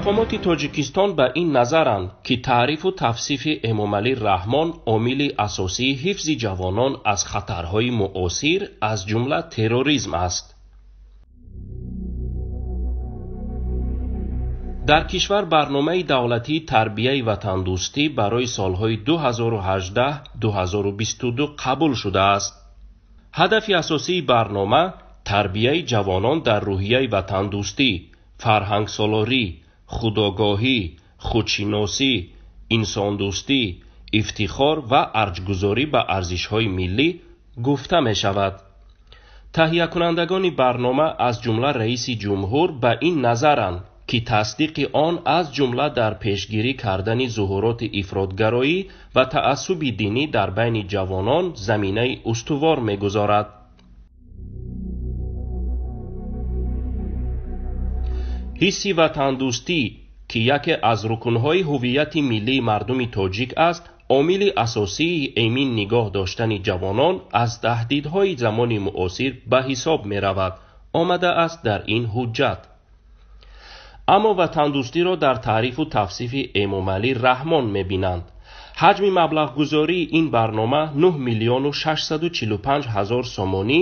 Мақомоти Тоҷикистон ба ин назаранд, ки таърифу тавсифи Эмомалӣ Раҳмон омили асосии ҳифзи ҷавонон аз хатарҳои муосир, аз ҷумла терроризм аст. Дар кишвар барномаи давлатии тарбияи ватандӯстӣ барои солҳои 2018-2022 қабул шудааст. Ҳадафи асосии барнома тарбияи ҷавонон дар рӯҳияи ватандӯстӣ, фарҳангсолорӣ, худогоҳӣ, худшиносӣ, инсондӯстӣ, ифтихор ва арҷгузорӣ ба арзишҳои миллӣ гуфта мешавад. Таҳиякунандагони барнома аз ҷумла раиси ҷумҳур ба ин назаранд, ки тасдиқи он аз ҷумла дар пешгирӣ кардани зуҳуроти ифротгароӣ ва таассуби динӣ дар байни ҷавонон заминаи устувор мегузорад. Ҳисси ватандӯстӣ, ки яке аз рукнҳои ҳуввияти миллии мардуми тоҷик аст, омили асосии эмин нигоҳ доштани ҷавонон аз таҳдидҳои замони муосир ба ҳисоб меравад, омадааст дар ин ҳуҷҷат. Аммо ватандӯстиро дар таърифу тавсифи Эмомалӣ Раҳмон мебинанд. Ҳаҷми маблағгузории ин барнома 9 миллиону 645 ҳазор сомонӣ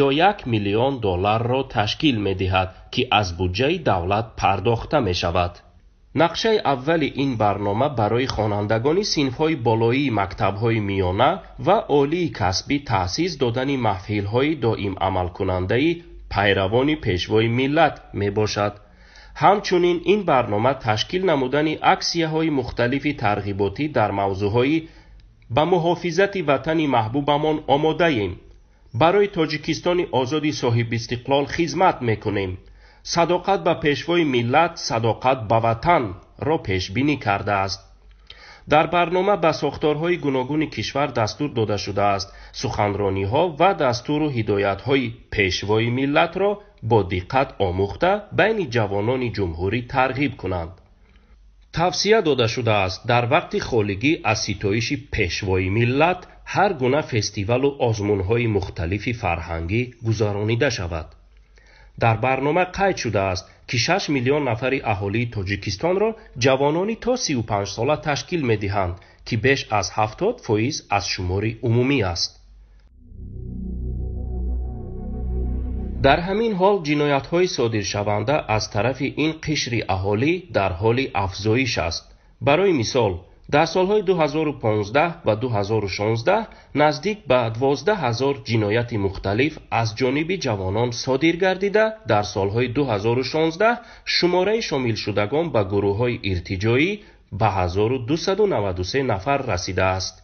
ё 1 миллион долларро ташкил медиҳад, ки аз буҷаи давлат пардохта мешавад. Нақшаи аввали ин барнома барои хонандагони синфҳои болоии мактабҳои миёна ва олии касбӣ таъсис додани маҳфилҳои доимамалкунандаи пайравони пешвои миллат мебошад. Ҳамчунин ин барнома ташкил намудани аксияҳои мухталифи тарғиботӣ дар мавзӯъҳои ба муҳофизати ватани маҳбубамон омодаем, барои Тоҷикистони озоди соҳибистиқлол хизмат мекунем, садоқат ба пешвои миллат, садоқат ба ватанро пешбинӣ кардааст. Дар барнома ба сохторҳои гуногуни кишвар дастур дода шудааст суханрониҳо ва дастуру ҳидоятҳои пешвои миллатро бо диққат омӯхта байни ҷавонони ҷумҳурӣ тарғиб кунанд. Тавсия дода шудааст дар вақти холигӣ аз ситоиши пешвои миллат ҳар гуна фестивалу озмунҳои мухталифи фарҳангӣ гузаронида шавад. Дар барнома қайд шудааст, ки 6 миллион нафари аҳолии Тоҷикистонро ҷавонони то 35 сола ташкил медиҳанд, ки беш аз 70% аз шумори умумӣ аст. Дар ҳамин ҳол ҷиноятҳои содиршаванда аз тарафи ин қишри аҳолӣ дар ҳоли афзоиш аст. Барои мисол, дар солҳои 2015 ва 2016 наздик ба 12 ҳазор ҷинояти мухталиф аз ҷониби ҷавонон содир гардида, дар солҳои 2016 шумораи шомилшудагон ба гурӯҳҳои иртиҷоӣ ба 1293 нафар расидааст.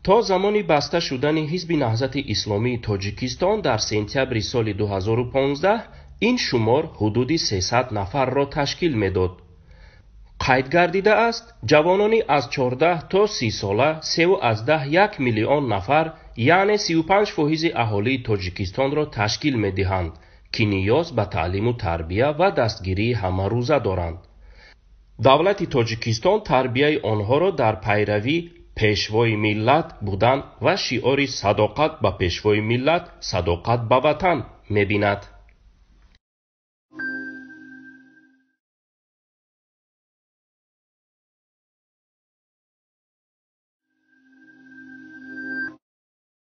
То замони баста шудани Ҳизби Наҳзати Исломии Тоҷикистон дар сентябри соли 2015 ин шумор ҳудуди 300 нафарро ташкил медод. Қайд гардидааст, ҷавонони аз 14 то 30 сола 3,1 миллион нафар, яъне 35% аҳолии Тоҷикистонро ташкил медиҳанд, ки ниёз ба таълиму тарбия ва дастгирии ҳамарӯза доранд. Давлати Тоҷикистон тарбияи онҳоро дар пайравӣ пешвои миллат будан ва шиори садоқат ба пешвои миллат, садоқат ба ватан мебинад.